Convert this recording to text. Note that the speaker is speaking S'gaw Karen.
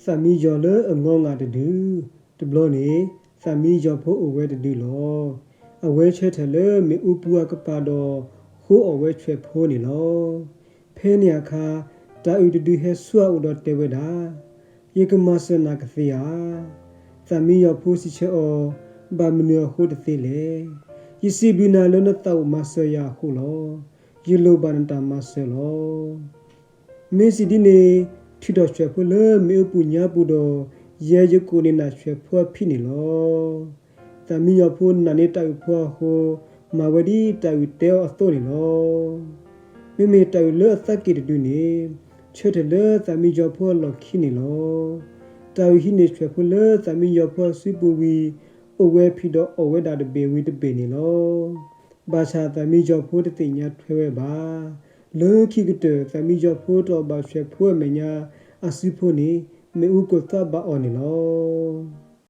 သးမံယီၤလၢအငီငၤတဒု, တဘျီန့ၣ် သးမံယီၤဖိအိၣ်ဝဲတဒုလီၤ. အဝဲဆၢထၢၣ်လၢမ့ၣ်အူပူၤအကပၤဒီး ဃိအီၣ်ဝဲဆွဲၣ်ဖိန့ၣ်လီၤ. ဖဲန့ၣ်အခါ တၤအုးတဒုဟဲဆူအအိၣ်ဒီးတဲဝဲဒၣ်, ယကမၤစၢၤနၤကသ့ဧါ. သးမံယီၤဖိစံးဆၢအီၤ, ဘၣ်မနုၤအဃိတသ့လဲၣ်. ယစံးဘျုးနၤလၢနသးအိၣ်မၤစၢၤယၤအဃိလီၤ. ယလိၣ်ဘၣ်နတၢ်မၤစၢၤလီၤ. မ့ၢ်စံးဒ်န့ၣ် ထုးထီၣ်ဆွဲၣ်ဖိလၢမ့ၣ်အူပူၤညါပူၤဒီး ယဲယကအိၣ်န့ၢ်နၤဆွဲၣ်ဖိအဖံးန့ၣ်လီၤ. သးမံယီၤဖိနာ်န့ၢ်တၤအုးဖိအဃိ မၤဝဲဒ်တၤအုးတဲအီၤအသိးန့ၣ်လီၤ. မ့မ့ၢ်တၤအုးလၢအသးက့ၣ်တဒုန့ၣ် ဆၢထၢၣ်လၢသးမံယီၤဖိအလီၢ်ခံန့ၣ်လီၤ. တၤအုးဟံးန့ၢ်ဆွဲၣ်ဖိလၢသးမံယီၤဖိအစုပူၤဝံၤ အိၣ်ဝဲဖံးဒီးအီၣ်ဝဲဒၣ်တဘ့ၣ်ဝံၤတဘ့ၣ်န့ၣ်လီၤ. ဘၣ်ဆၣ်သးမံယီၤဖိတသ့ၣ်ညါထွဲဝဲဘၣ်. လၢခံကတၢၢ် သးမံယီၤဖိတအီၣ်ဘၣ်ဆွဲၣ်ဖိအမဲာ်ညါ အစုဖိန့ၣ် မ့ၣ်အူကိၢ်သီဘၣ်အီၤန့ၣ်လီၤ.